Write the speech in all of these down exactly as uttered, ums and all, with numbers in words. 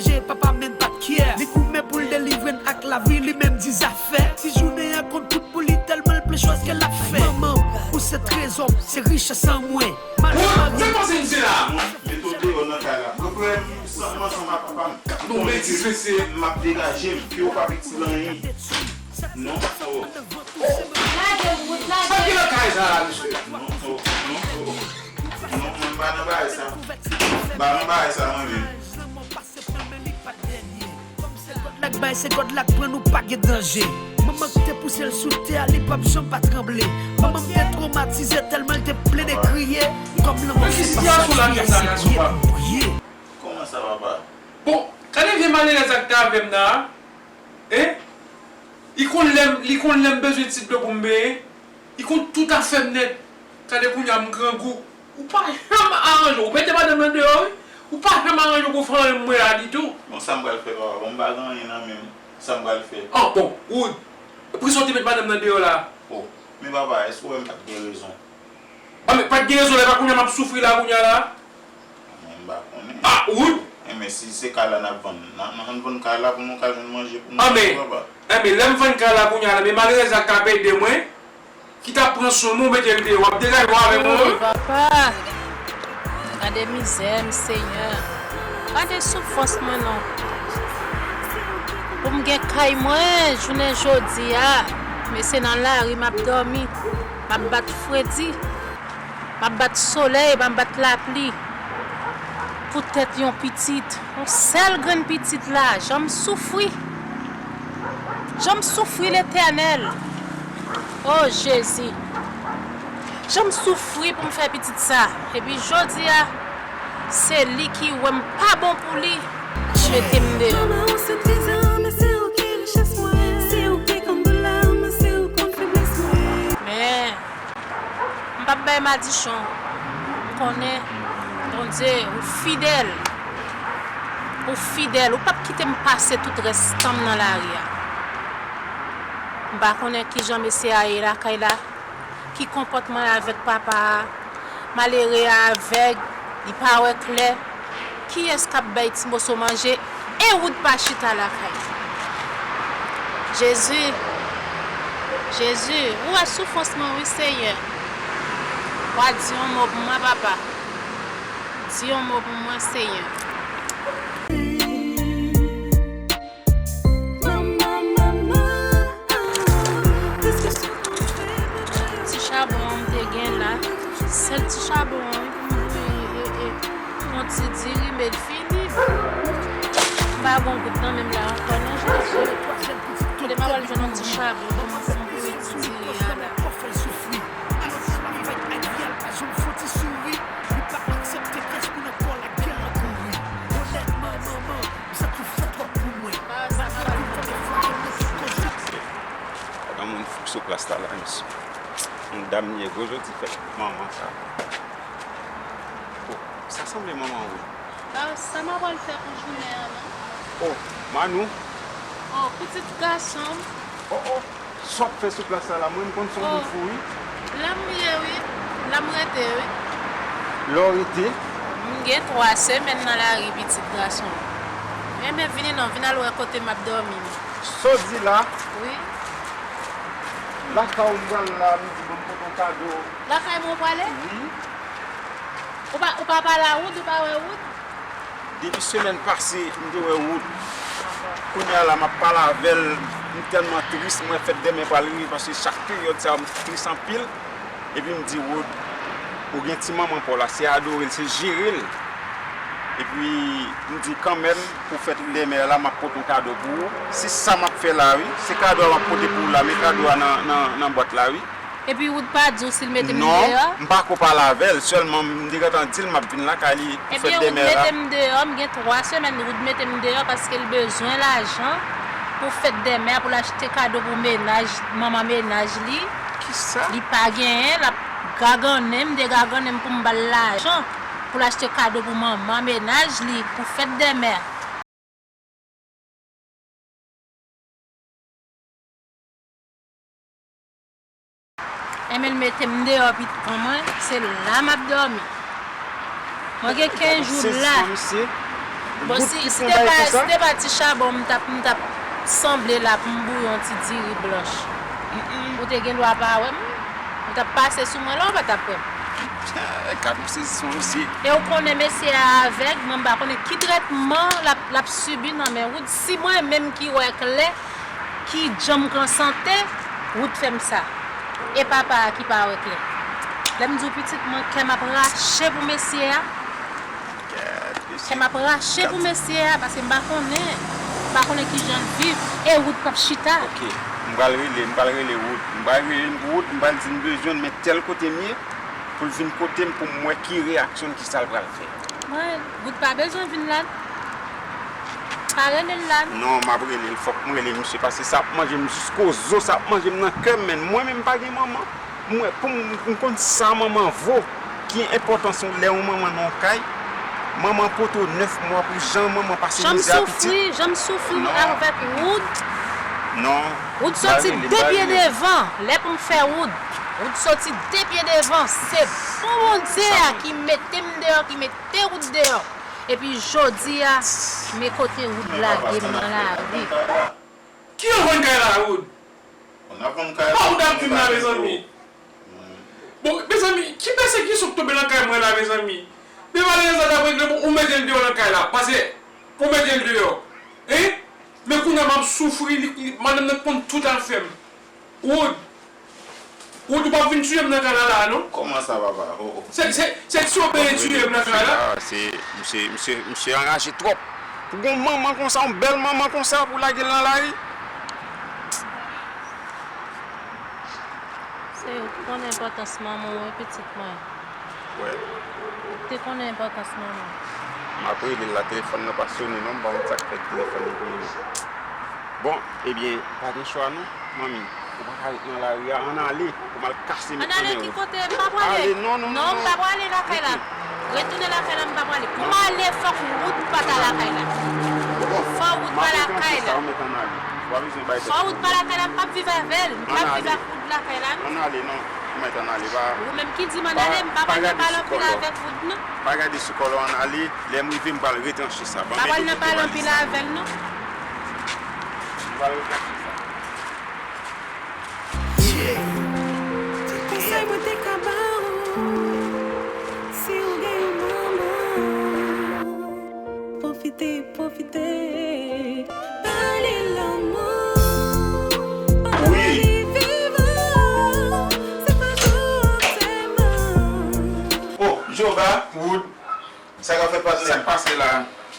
Papa menm pa t kyè. Li goumen pou l delivre n ak lavi, li menm di zafè. Ti jounen an konn tout pou li tèlman l plen chwa ke l ap fè. Manman, ou se trezò m, se richès an mwen. Mwen, se konsa m di la. Mete w deyò nan kay la. Mwen prè, m ansanm ak papa m. Gad yon betiz, mesye. M ap degaje m, ke w pa vin di l anyen. Non, oh. Lage m, Wood, lage m. Sa ki nan kay sa la, mesye? Non, oh, non, oh. Non, mwen pa nan bagay sa. M pa nan bagay sa, mwen menm. Lak bay se God lak pran nou pa gen danje. Manman k te pouse l sou tè a, li p ap janm pa tranble. Manman m te twomatize tèlman l te plede kriye. Kòm lanmò se pa sa k fè, se priye pou m priye. Kòman sa, papa? Bon, gade vye malerèz la k te avè m nan a. Hein? Li konn lè m, li konn lè m bezwen ti dlo pou m benyen. Li konn tout afè m nèt. Gade kounye a m grangou. Ou pa janm aranje w. Ou mete madanm nan deyò, wi. Ou pa janm aranje w pou fanmi mwen la ditou. Bon, sa m pral fè, papa? Bon, m pa gen anyen nan men m. Sa m pral fè? Ah, bon, Wood. Poukisa w te met madanm nan deyò la? Oh, men papa, èske w wè m pa t gen rezon? Ah, men pa t gen rezon, lè pa kounye a m ap soufri la, kounye a la. Mwen m pa konnen. Ah, Wood! Enben, si se kay la n ap vann, n a, n a, ann vann kay la pou nou ka jwenn manje pou nou manje, papa. Enben, lè m vann kay la kounye a la, men malerèz la k ap ede mwen, ki t ap pran swen mwen, ou mete l deyò, w ap degaje w avè mwen, wi. Papa, gade mizè m, Senyè. Gade soufrans mwen, non. Pou m gen kay mwen, jounen jodi a, men se nan lari m ap dòmi, m ap bat fredi. M ap bat solèy, m ap bat lapli. Poutèt yon pitit, yon sèl grenn pitit la, jan m soufri. Jan m soufri, Letènèl. O Jezi. Jan m soufri pou m fè pitit sa. Epi jodi a, se li ki wè m pa bon pou li, ki mete m deyò. Mama, ou se trezò, men se ou ki richès mwen. Se ou ki konn doulè m, se ou konn feblès mwen. Men, M p ap bay madichon. M konnen, Bondye, ou fidèl. Ou fidèl. Ou p ap kite m pase tout rès tan m nan lari a. M pa konnen kijan mesye a ye lakay la, ki konpòtman l avèk papa a. Malere a avèg, li pa wè klè. Kiyès k ap bay ti moso manje e Wood pa chita lakay? Jezi, Jezi, ou wè soufrans mwen wi, Senyè. W a di yon mo pou mwen, papa. Di yon mo pou mwen, Senyè. Manman, manman, ti chabon an m te gen la, sèl ti chabon an wi pou m bouyi e, e, yon ti diri, men l fini. M pa gen goud nan men m la ankò non, Jezi. Kote m a pral jwenn yon ti chabon pou m, pou m bouyi ti diri a la? Gad yon moun fouk sou plas la, la, mesye. Yon dam li ye, gwo jodi fèt manman sa. Oh, sa sanble manman wi. Ah, sa m ap pral fè pou jounen an, non? Oh, Manou. Oh, pitit gason m. Oh, oh. Sa w ap fè sou plas la la, mwen m konn se yon moun fou wi. La m ye wi, la m rete wi. Lè w rete? M gen twa semèn nan lari, pitit gason m. Enben vini non, vin al wè kote m ap dòmi. Sa w di la? Wi. Lakay ou m pral la, m di bon m pote yon kado. Lakay mwen w prale? Wi. Ou pa, ou pa pale a Wood, ou pa wè Wood? Depi semèn pase, m te wè Wood. Kounye a la, m ap pale avè l, m tèlman tris, m wè fèt dèmen pral rive, paske chak peryòd sa yo, m tris anpil. Epi m di, Wood, ou gen ti manman pa w la, se adore l, se jere l. Epi, m di, kanmenm, pou fèt dèmen la, m ap pote yon kado pou ou. Se sa m ap fè la, wi. Se kado a m ap pote pou ou la, men kado a nan, nan, nan bwat la, wi. Epi Wood pa di w si l mete m deyò? Non, m pako pale avè l, sèlman m te gentan di l m ap vin lakay li pou fèt dèmen la. Ebyen, Wood mete m deyò, m gen twa semèn Wood mete m deyò paske l bezwen lajan pou fèt dèmen an, pou l achte kado pou mennaj, manman mennaj li. Kisa? Li pa genyen, l ap gagannen m, degagannen m pou m ba l lajan pou l achte kado pou manman mennaj li pou fèt dèmen an. Enben l mete m deyò pitit mwen, se la m ap dòmi. Mwen gen kenz jou la. Bon, si, si te pa, si te pa ti chabon, m t ap, m t ap sanble la pou m bouyi yon ti diri blanch. Ou te gen dwa pa wè m. Ou t ap pase sou mwen la, ou pa t ap wè m. Gad yon sezisman mesye. E ou konnen mesye a avèg, mwen m pa konnen ki trètman l ap, l ap sibi nan men Wood. Si mwen menm ki wè klè, ki djanm k an sante, Wood fè m sa. E papa a ki pa wè klè. Lè m di w pitit mwen, kè m ap rache pou mesye a. Kè m ap rache pou mesye a, paske m pa konnen, m pa konnen kijan l viv, e Wood p ap chita. Ok, m pral rele, m pral rele Wood, m pral rele Wood, m pral di m bezwen l, men tèl kote m ye, pou l vin kote m, pou m wè ki reyaksyon l, kisa l pral fè. Mwen, Wood pa bezwen vin la. Pa rele l la. Non, m ap rele l, fòk m rele misye, paske sa ap manje m jisko zo, sa ap manje m nan kè m, men mwen menm m pa gen manman. M wè, pou m, m konn sa manman vo, ki enpòtans lè yon manman nan yon kay, manman pote w nèf mwa pou jan manman pase mizè a pitit. Jan m soufri, jan m soufri avèk Wood. Non. Wood soti de pye devan, lè pou m fè Wood. Wood soti de pye devan, se bon Bondye a ki mete m deyò, ki mete Wood deyò. Epi jodi a, men kote Wood lage m nan lari. Ki anvan kay la, Wood? Bon, n ap vann kay la. Sa ou t ap di m la, mezanmi? Bon, mezanmi, ki pèsekisyon k tonbe nan kay mwen la, mezanmi? Men malerèz la t ap regle pou ou mete l deyò nan kay la. Pase, pou mete l deyò. Hein? Men kounye a m ap soufri, li, li, madanm nan konn tout afè m. Wood, Wood, ou p ap vin tiye m nan kay la, la, non? Kòman sa, papa? Oh, oh. Se, se, se ti yo peye tiye m nan kay la? Se, misye, misye, misye anraje twòp. Pou gon manman konsa, yon bèl manman konsa, pou lage l nan lari. Se ou ki konn enpòtans manman w, wi, pitit mwen. Wè. Ou te konn enpòtans manman. M ap rele l la, telefòn nan pa sonnen non, m pa konn sa k fè telefòn nan pa sonnen. Bon, ebyen, pa gen chwa non, manmi. Ou pa ka ret nan lari a, ann ale, pou m al kase met nan men ou. Ann ale ki kote? M pa prale. Ale, non, non, non, non, m pa prale lakay la. Retounen lakay la, m pa prale. Pou m ale, fòk Wood pa ta lakay la. Fò Wood pa lakay la. Fò Wood pa lakay la, m p ap viv avè l. M p ap viv ak Wood lakay la, non. Ann ale, non. Ou mèt ann ale, pa. Ou menm ki di m ann ale, m pa pral nan pale anpil avèk Wood, non. Pa gade sou kòlò, ann ale. Lè m rive, m pral retranche sa. Pa pral nan pale anpil avè l, non. M pral retranche sa. Konsèy mwen te ka ba ou, si w gen yon manman, pwofite, pwofite, ba li lanmou, pandan li vivan, se pa jou antèman. Oh, Joba, Wood, sa k ap fèt, patnè? Sa k pase la?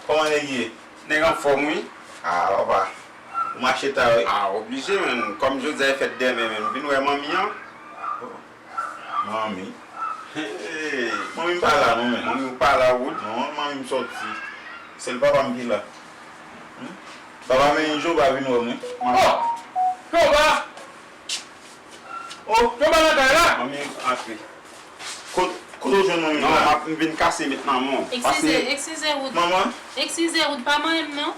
Kòman nèg ye? Nèg anfòm, wi. Ah, papa. Ou mache ta, wi. Ah, oblije, menn. Kòm jodi a e fèt dèmen, menn. Vin wè manmi an. Manmi? Hey, manmi m pa la, non, menn. Manmi w pa la, Wood? Non, manmi m sòti. Sèl papa m ki la. Hmm? Papa, men Joba vin wè mwen. Oh! Joba! Oh, Joba nan kay la? Manmi, antre. Kot, kote w jwenn manmi la? Non, m ap, m vin kase met nan men w. Eskize, eskize, Wood. Manman? Eskize, Wood, pa manyen m non.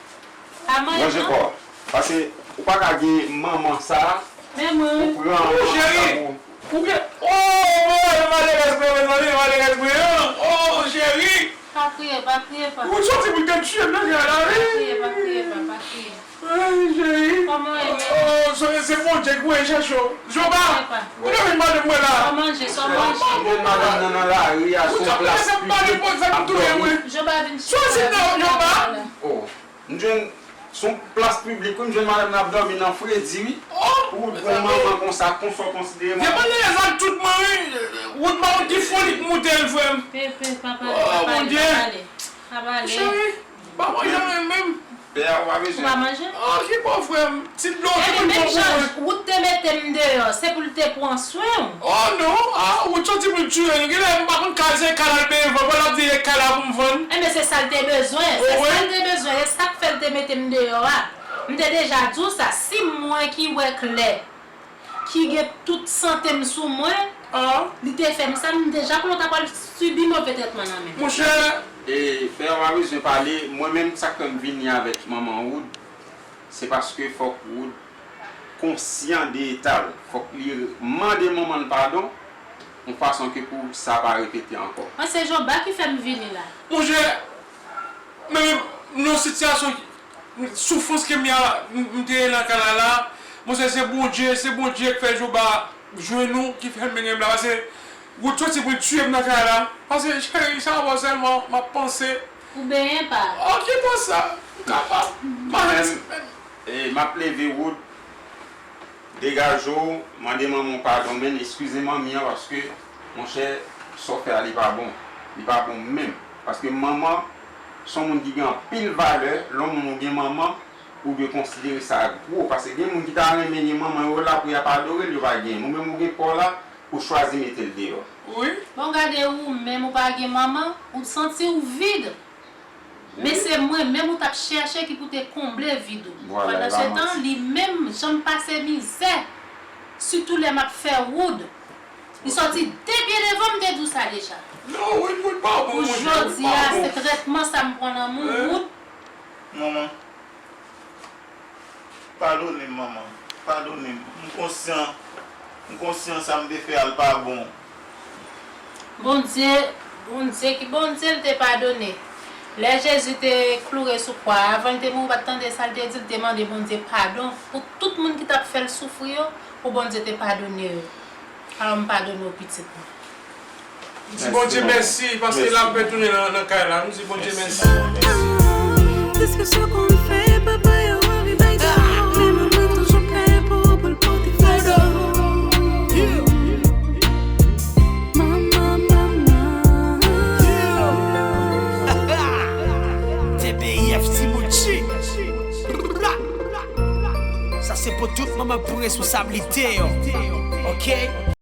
Pa manyen m non. Ranje kò w. Paske ou pa ka gen manman sa a, ou pran manman sa pou ou. Ou gen, oh, mwen, malerèz mwen, mezanmi, malerèz mwen, oh, cheri. Pa kriye, pa kriye, pa. Ou soti pou te tiye m nan kay la, wi. Pa kriye, pa kriye, pa, pa kriye. Ay, cheri. Kòman w ye menm? Oh, se, se Bondye ki voye chèche w. Joba, ou te vin madanm mwen la. Sa w manje, sa w manje? Ou jwenn madanm nan nan lari a, sou plas piblik, ap dòmi. Joba vin chita. Soti nan Joba. Oh, m jwenn sou plas piblik, wi, m jwenn madanm nan ap dòmi nan fredi, wi. Pou, pou manman konsa, konsa w konsidere manman. Vye malerèz ak tout mwen, wi. Wood pa wè ki foli k moute l, frè m. Pe, pe, pa pale, pa pale, pa pale. Pa pale. Cheri. Pa manje anyen menm. Pè a, ou pa bezwen. Ou pa manje? Oh, ki bon, frè m. Ti dlo, ki bon pou mwen. Ebyen, menm jan Wood te mete m deyò, se pou l te pran swen w. Oh, non. Ah, Wood soti pou l tiye m. Genlè, m pa konn kay se kay la l peye vann. Bon, l ap di e kay la pou m vann. Ebyen, se sa l te bezwen. Se sa l te bezwen. E sa k fè l te mete m deyò a. M te deja di w sa. Si mwen ki wè klè, ki gen tout sante m sou mwen, li te fè m sa, m deja konnen w ta pral sibi move trètman nan men m. Monchè! E, pè a pa bezwen pale, mwen menm sa k fè m vini avèk manman Wood, se paske fòk Wood konsyan de eta l. Fòk li mande manman l padon, yon fason ke pou sa pa repete ankò. An, se Joba ki fè m vini la. Monchè! Men, M nan yon sitiyasyon soufrans ke m, m te ye nan kay la la. Monchè, se Bondye, se Bondye k fè Joba jwenn ou, ki fè l mennen m la. Paske Wood soti pou l tiye m nan kay la. Paske cheri, sa avè w sèlman m ap panse. Ou benyen pa. Ok, bon sa. M kapab. M a renmen. E m ap leve Wood. Degaje w, mande manman w padon, men eskize manmi an paske, monchè, sa w fè a li pa bon. Li pa bon menm. Paske manman se yon moun ki gen anpil valè, lè yon moun ou gen manman, ou dwe konsidere sa gwo. Paske gen moun ki ta renmen gen manman yo la pou y ap adore l, yo pa genyen. Ou menm ou gen pa w la, ou chwazi mete l deyò. Wi. Bon, gade ou menm ou pa gen manman, ou santi w vid. Men se mwen menm ou t ap chèche ki pou te konble vid ou. Pandansetan, li menm janm pase mizè, sitou lè m ap fè wood. Li sòti de pye devan m, m te di w sa deja. Pou jodi a, se trètman sa m pran nan men w, wood. Manman. Padone m, manman. Padone m. M konsyan, m konsyan sa m te fè a l pa bon. Bondye, Bondye, ki Bondye l te padone? Lè Jezi te kloure sou kwa a, avan l te mouri, ou pa t tande sa l te di? L te mande Bondye padon pou tout moun ki t ap fè l soufri yo, pou Bondye te padone yo. Alò, m padone w, pitit mwen. M di Bondye mèsi paske l ap retounen nan kay la. M di Bondye mèsi. Diskisyon konn fè papa yo anvi bay do. Men manman toujou prè pou ou pou l pote fado. Manman, manman. T B I F Timoun Chic. Sa se pou tout manman pou responsablite yo. Ok?